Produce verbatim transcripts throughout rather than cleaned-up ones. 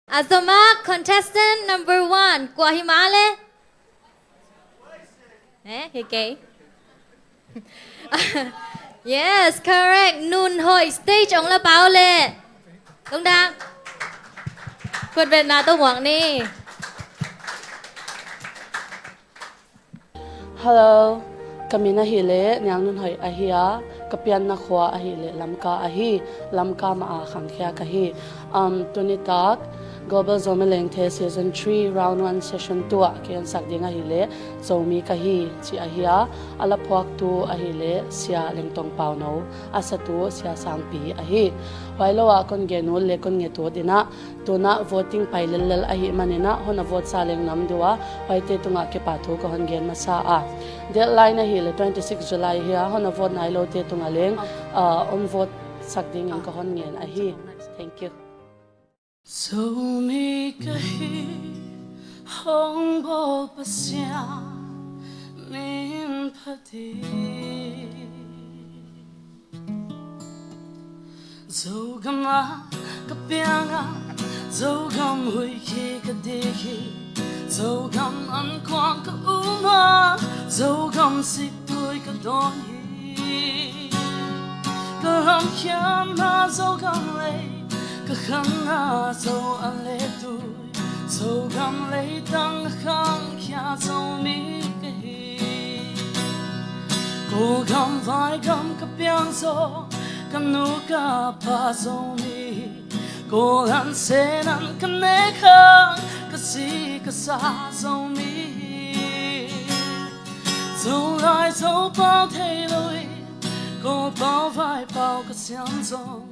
A zom ah contestant number one kua hi mah le? Eh, hi kei. Yes, correct. Nun Hoih stage ong la pau le. Lungdam. Khut beng na to muak ni. Hello, ka min ahih leh Niang Nun Hoih ahi a, ka pianna khua ahih leh Lamka ahi, Lamka mah a khangkhia ka hi. Um, tunitak Global Zomi Lengthe Season three, Round one, Session two ah ka ensak ding ahih leh Zomi ka hi, ci ahi a, a la phuaktu ahih leh Sia Lengtong Pauno, a satu Sia Sangpi ahi. Huai lo ah kon gen ut le kon nget ut in ah, tunah voting pai lellel ahih manin ah, hon a vote sa leng nam dua, huaite tungah kipahthu ka hon gen masa a. Deadline ahih leh twenty six July hi a, hon a vote nai lote tungah leng, ah, hon vote sak dingin ka hon ngen ahi. Thank you. Zomi ka hi, hong bawl Pasian min phat hi. Zogam ah ka piang a, Zogam huih khi ka dik hi. Zogam ankuang ka um a, Zogam siktui ka dawn hi. Ka lamkhiatna Zogam lei, ka khangna Zo a le tui, Zogam leitang a khangkhia Zomi ka hi. Kawlgam vaigam ka piang zaw, ka nu ka pa Zomi hi. Kawl an sen an ka nek hang, ka si ka sa Zomi hi. Zolai Zopau thei lo hi, Kawlpau vaipau ka siam zong,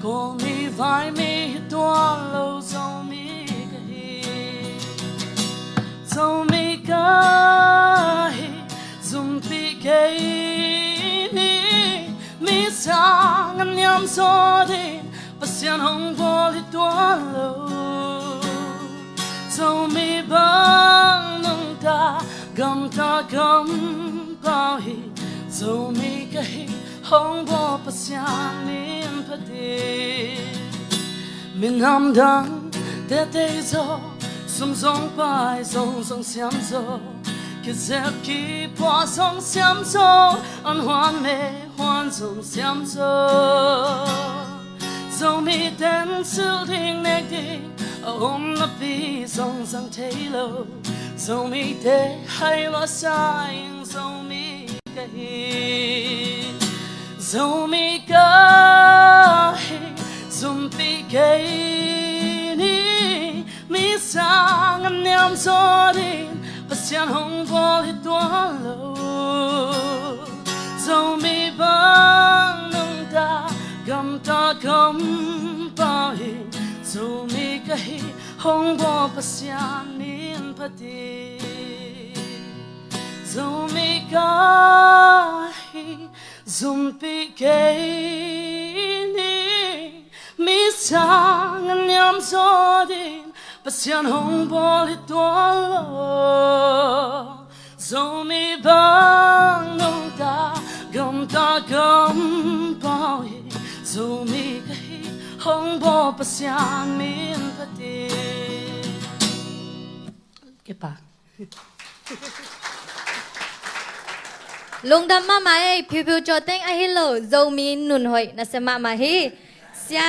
Kawlmi vaimi hi tuan lo Zomi ka hi. Zomi ka hi, zumpih kei ni, mi sang a niam zaw ding Pasian hong bawl hi tuan lo. Zomi bang nungta, gamta kampau hi, Zomi ka hi, hong bawl Pasian min phat hi. Minam dangte tei zaw, sum zong pai zong zong siam zaw, kizep kipuah zong siam zaw, an huan me huan zong siam zaw. Zomi ten sil ding nek ding a om napi zong zang thei lo, Zomite hai lua sa ing Zomi ka hi. Zomi ka hi, zumpih kei ni, mi sang a niam zaw ding Pasian hong bawl hi tuan lo. Zomi bang nungta, gamta kampau hi, Zomi ka hi, hong bawl Pasian min phat hi. Zomi ka hi, zumpih kei ni, mi sang a niam zaw ding Pasian hong bawl hi tuan lo. Zomi bang nungta, gamta kampau hi, Zomi ka hi, hong bawl Pasian min phat hi. Kipak. Lungdam mahmah ei, phiuphiu cawteng ahi lo, Zomi Nun Hoih nasia mahmah hi. Sia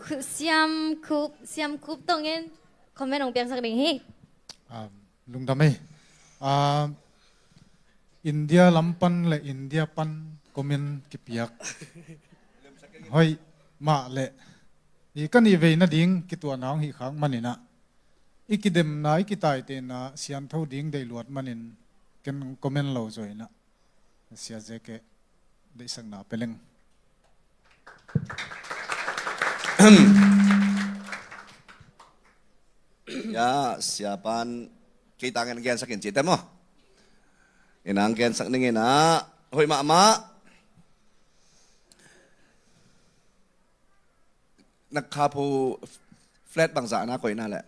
Khu-, Siam Khup, Siam Khup tongin comment hong piangsak ding hi. Ah, lungdam ei. Ah, India lam pan le India pan comment kipiak hoih mah le, i ka nih veina ding kituahna hong hih khak manin ah, i kidemna, i kitaitehna siantho ding deih luat manin ken comment lo zaw in ah, Sia Zeke deihsakna pe leng. Ya, sia pan kei tangin gensak in ci te maw. Inang gensak ning in ah, hoih mahmah. Na kha pho flat bangzah na koihna le?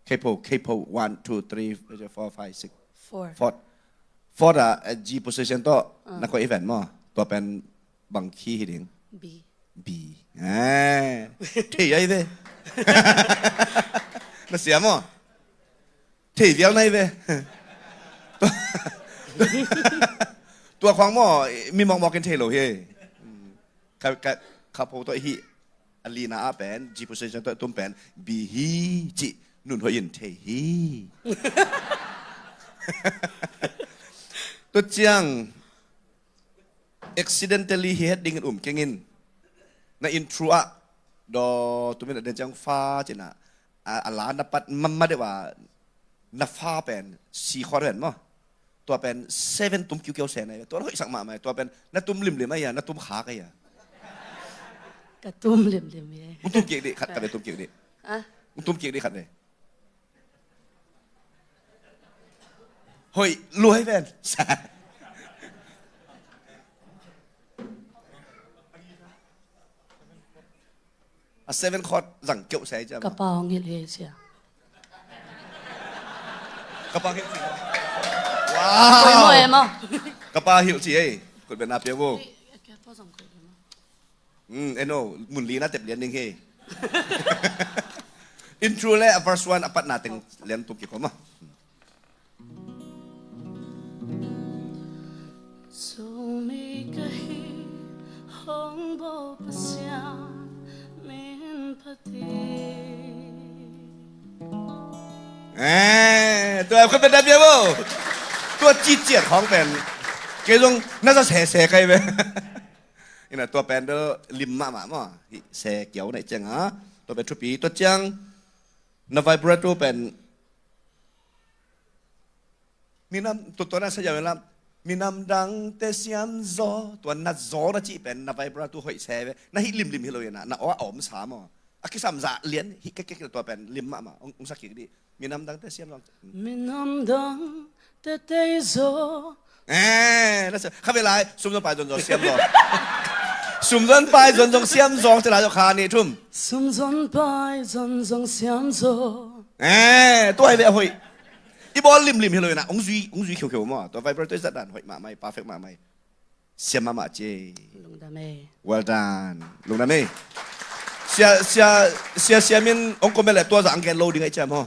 Kei pho, kei pho, one, two, three, four, five, six. Four. Four. Four ah, eh, G position tawh na koih event maw. Tua pen bang key hi ding? B. B. Eh. Thei ai ve. Na sia maw? Thei vial nai ve. Tua khuang maw, mi mawkmawk in thei lo hi. Ka, ka, ka pho tawh hi. A lina ah pen, G position tawh tum pen, bi hi cih, nun hoih in thei hi. Tua ciang, accidentally hi het dingin um kengin. Na intro ah, daw tumin a den ciang fa cina, a, a la na pat mama deuh a, na fa pen, C chord pen maw. Tua pen seven tum kiukiu se na, tua na hoihsak mahmah, tua pen na tum limlim a ia, na tum khak a ia. Ka tum limlim ia. Ung tum kik dih, khat, khat dih tum kik dih. Ah? Ung tum kik dih, khat dih. Hoih, luai ven. A seven chord zang keuh sai jam. Ka pa hong hilh hi sia. Ka pa hilh ci. Wow. Koi mo em o. Ka pa hilh ci ei. Kut ben na pia vo. Ei, ka pa zang koi em o. Hmm, eno, mun li na tep lian ding hi. Intro le a verse one a patna teng lian tuk kikhawm a. Zomi ka hi hong bo Pasian min phat hi. Eh, tua khut pen dap bia bo. Tua ciciat hong pen. Kei zong na za sese kai be. Ina tua pen do lim mahmah maw. Hi se kiau na i ciang a. Tua pen thupi tua ciang na vibrato pen. Minam, tua, tua na sa yau lam. Minam dang te siam zaw. Tua na zaw na cih pen na vibrato hoih se ve. Na hih limlim hi lo ina. Na aw a om sa maw. A kisam zah lian hih kekek tua pen lim mahmah. Ong, ong sa kik dih. Minam dang te siam zaw. Minam dang te tei zaw. Eh, na sa, kha ve lai, sum zon pai zon zong siam zaw. Sum zon pai zon zong siam zaw, te lai zaw kha ni thum. Sum zon pai zon zong siam zaw. Eh, tua hi ve a hoih. I bawl limlim hi lo ina, ong zui, ong zui khiukheu maw. Tua vibrato i zat dan hoih mahmah, perfect mahmah. Siam mahmah ci. Lungdam e. Well done. Lungdam e. Sia, sia, sia, siam in ong comment le tua zah ang gen lo ding ai ciam ho.